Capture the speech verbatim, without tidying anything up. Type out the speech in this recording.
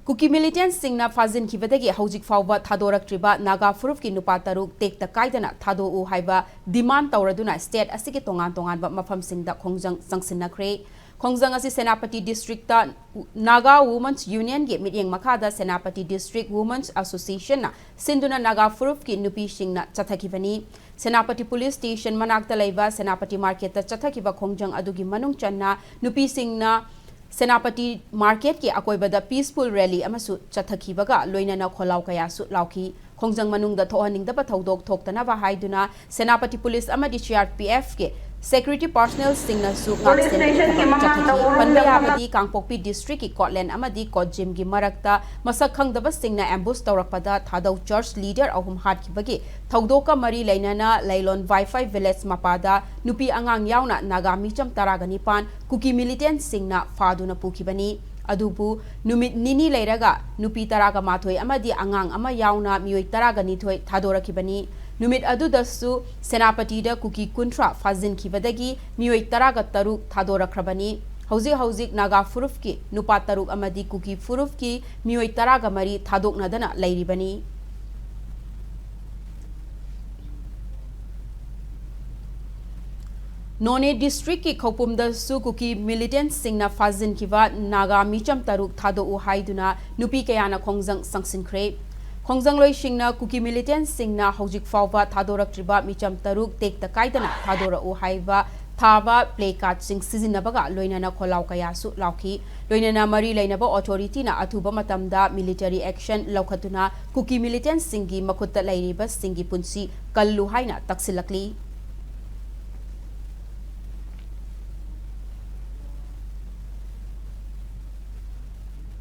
ꯀꯨꯀꯤ ꯃꯤꯂꯤꯇꯦꯟꯠꯁꯤꯡꯅ ꯐꯥꯖꯤꯟꯈꯤꯕꯗꯒꯤ ꯍꯧꯖꯤꯛ ꯐꯥꯎꯕ ꯊꯥꯗꯣꯔꯛꯇ꯭ꯔꯤꯕ ꯅꯥꯒꯥ ꯐꯨꯔꯨꯞꯀꯤ ꯅꯨꯄꯥ ꯇꯔꯨꯛ ꯇꯦꯛꯇ ꯀꯥꯏꯗꯅ ꯊꯥꯗꯣꯛꯎ ꯍꯥꯏꯕ ꯗꯤꯃꯥꯟ ꯇꯧꯔꯗꯨꯅ ꯁ꯭ꯇꯦꯠ ꯑꯁꯤꯒꯤ ꯇꯣꯉꯥꯟ ꯇꯣꯉꯥꯟꯕ ꯃꯐꯝꯁꯤꯡꯗ ꯈꯣꯡꯖꯪ ꯆꯪꯁꯤꯟꯅꯈ꯭ꯔꯦ꯫ ꯈꯣꯡꯖꯪ ꯑꯁꯤ ꯁꯦꯅꯥꯄꯇꯤ ꯗꯤꯁꯇ꯭ꯔꯤꯛꯇ ꯅꯥꯒꯥ ꯋꯨꯃꯟꯁ ꯌꯨꯅꯤꯌꯟꯒꯤ ꯃꯤꯠꯌꯦꯡ ꯃꯈꯥꯗ ꯁꯦꯅꯥꯄꯇꯤ ꯗꯤꯁꯇ꯭ꯔꯤꯛ ꯋꯨꯃꯟꯁ ꯑꯦꯁꯣꯁꯤꯌꯦꯁꯟꯅ ꯁꯤꯟꯗꯨꯅ ꯅꯥꯒꯥ ꯐꯨꯔꯨꯞꯀꯤ ꯅꯨꯄꯤꯁꯤꯡꯅ ꯆꯠꯊꯈꯤꯕꯅꯤ꯫ ꯁꯦꯅꯥꯄꯇꯤ ꯄꯨꯂꯤꯁ ꯁ꯭ꯇꯦꯁꯟ ꯃꯅꯥꯛꯇ ꯂꯩꯕ ꯁꯦꯅꯥꯄꯇꯤ ꯃꯥꯔꯀꯦꯠꯇ ꯆꯠꯊꯈꯤꯕ ꯈꯣꯡꯖꯪ ꯑꯗꯨꯒꯤ ꯃꯅꯨꯡ ꯆꯟꯅ ꯅꯨꯄꯤꯁꯤꯡꯅ ꯁꯦꯅꯥꯄꯇꯤ ꯃꯥꯔꯀꯦꯠꯀꯤ ꯑꯀꯣꯏꯕꯗ ꯄꯤꯁꯐꯨꯜ ꯔꯦꯂꯤ ꯑꯃꯁꯨ ꯆꯠꯊꯈꯤꯕꯒ ꯂꯣꯏꯅꯅ ꯈꯣꯜꯂꯥꯎ ꯀꯌꯥꯁꯨ ꯂꯥꯎꯈꯤ꯫ ꯈꯣꯡꯖꯪ ꯃꯅꯨꯡꯗ ꯊꯣꯛꯍꯟꯅꯤꯡꯗꯕ ꯊꯧꯗꯣꯛ ꯊꯣꯛꯇꯅꯕ ꯍꯥꯏꯗꯨꯅ ꯁꯦꯅꯥꯄꯇꯤ ꯄꯨꯂꯤꯁ ꯑꯃꯗꯤ ꯁꯤ ꯑꯥꯔ ꯄꯤ ꯑꯦꯐꯀꯤ ꯁꯦꯀ꯭ꯌꯨꯔꯤꯇꯤ ꯄꯥꯔꯁꯅꯦꯜꯁꯤꯡꯅꯁꯨ ꯉꯥꯛꯁꯦꯟꯕꯒꯤ ꯊꯕꯛ ꯆꯠꯊꯈꯤ꯫ ꯄꯟꯕ ꯌꯥꯕꯗꯤ ꯀꯥꯡꯄꯣꯛꯄꯤ ꯗꯤꯁꯇ꯭ꯔꯤꯛꯀꯤ ꯀꯣꯠꯂꯦꯟ ꯑꯃꯗꯤ ꯀꯣꯠꯖꯤꯝꯒꯤ ꯃꯔꯛꯇ ꯃꯁꯛ ꯈꯪꯗꯕꯁꯤꯡꯅ ꯑꯦꯝꯕꯨꯁ ꯇꯧꯔꯛꯄꯗ ꯊꯥꯗꯧ ꯆꯔꯆ ꯂꯤꯗꯔ ꯑꯍꯨꯝ ꯍꯥꯠꯈꯤꯕꯒꯤ ꯊꯧꯗꯣꯛꯀ ꯃꯔꯤ ꯂꯩꯅꯅ ꯂꯩꯂꯣꯟ ꯋꯥꯏꯐꯥꯏ ꯚꯤꯂꯦꯖ ꯃꯄꯥꯗ ꯅꯨꯄꯤ ꯑꯉꯥꯡ ꯌꯥꯎꯅ ꯅꯥꯒꯥ ꯃꯤꯆꯝ ꯇꯔꯥꯒ ꯅꯤꯄꯥꯟ ꯀꯨꯀꯤ ꯃꯤꯂꯤꯇꯦꯟꯠꯁꯤꯡꯅ ꯐꯥꯗꯨꯅ ꯄꯨꯈꯤꯕꯅꯤ꯫ ꯑꯗꯨꯕꯨ ꯅꯨꯃꯤꯠ ꯅꯤꯅꯤ ꯂꯩꯔꯒ ꯅꯨꯄꯤ ꯇꯔꯥꯒ ꯃꯥꯊꯣꯏ ꯑꯃꯗꯤ ꯑꯉꯥꯡ ꯑꯃ ꯌꯥꯎꯅ ꯃꯤꯑꯣꯏ ꯇꯔꯥꯒ ꯅꯤꯊꯣꯏ ꯊꯥꯗꯣꯔꯛꯈꯤꯕꯅꯤ꯫ ꯅꯨꯃꯤꯠ ꯑꯗꯨꯗꯁꯨ ꯁꯦꯅꯥꯄꯇꯤꯗ ꯀꯨꯀꯤ ꯀꯨꯟꯊ꯭ꯔꯥ ꯐꯥꯖꯤꯟꯈꯤꯕꯗꯒꯤ ꯃꯤꯑꯣꯏ ꯇꯔꯥꯒ ꯇꯔꯨꯛ ꯊꯥꯗꯣꯔꯛꯈ꯭ꯔꯕꯅꯤ꯫ ꯍꯧꯖꯤꯛ ꯍꯧꯖꯤꯛ ꯅꯥꯒꯥ ꯐꯨꯔꯨꯞꯀꯤ ꯅꯨꯄꯥ ꯇꯔꯨꯛ ꯑꯃꯗꯤ ꯀꯨꯀꯤ ꯐꯨꯔꯨꯞꯀꯤ ꯃꯤꯑꯣꯏ ꯇꯔꯥꯒ ꯃꯔꯤ ꯊꯥꯗꯣꯛꯅꯗꯅ ꯂꯩꯔꯤꯕꯅꯤ꯫ ꯅꯣꯅꯦ ꯗꯤꯁꯇ꯭ꯔꯤꯛꯀꯤ ꯈꯧꯄꯨꯝꯗꯁꯨ ꯀꯨꯀꯤ ꯃꯤꯂꯤꯇꯦꯟꯠꯁꯤꯡꯅ ꯐꯥꯖꯤꯟꯈꯤꯕ ꯅꯥꯒꯥ ꯃꯤꯆꯝ ꯇꯔꯨꯛ ꯊꯥꯗꯣꯛꯎ ꯍꯥꯏꯗꯨꯅ ꯅꯨꯄꯤ ꯀꯌꯥꯅ ꯈꯣꯡꯖꯪ ꯆꯪꯁꯤꯟꯈ꯭ꯔꯦ꯫ ꯈꯣꯡꯖꯪꯂꯣꯏꯁꯤꯡꯅ ꯀꯨꯀꯤ ꯃꯤꯂꯤꯇꯦꯟꯠꯁꯤꯡꯅ ꯍꯧꯖꯤꯛ ꯐꯥꯎꯕ ꯊꯥꯗꯣꯔꯛꯇ꯭ꯔꯤꯕ ꯃꯤꯆꯝ ꯇꯔꯨꯛ ꯇꯦꯛꯇ ꯀꯥꯏꯗꯅ ꯊꯥꯗꯣꯔꯛꯎ ꯍꯥꯏꯕ ꯊꯥꯕ ꯄ꯭ꯂꯦ ꯀꯥꯔꯗꯁꯤꯡ ꯁꯤꯖꯤꯟꯅꯕꯒ ꯂꯣꯏꯅꯅ ꯈꯣꯜꯂꯥꯎ ꯀꯌꯥꯁꯨ ꯂꯥꯎꯈꯤ꯫ ꯂꯣꯏꯅꯅ ꯃꯔꯤ ꯂꯩꯅꯕ ꯑꯣꯊꯣꯔꯤꯇꯤꯅ ꯑꯊꯨꯕ ꯃꯇꯝꯗ ꯃꯤꯂꯤꯇꯔꯤ ꯑꯦꯛꯁꯟ ꯂꯧꯈꯠꯇꯨꯅ ꯀꯨꯀꯤ ꯃꯤꯂꯤꯇꯦꯟꯠꯁꯤꯡꯒꯤ ꯃꯈꯨꯠꯇ ꯂꯩꯔꯤꯕꯁꯤꯡꯒꯤ ꯄꯨꯟꯁꯤ ꯀꯜꯂꯨ ꯍꯥꯏꯅ ꯇꯛꯁꯤꯜꯂꯛꯂꯤ꯫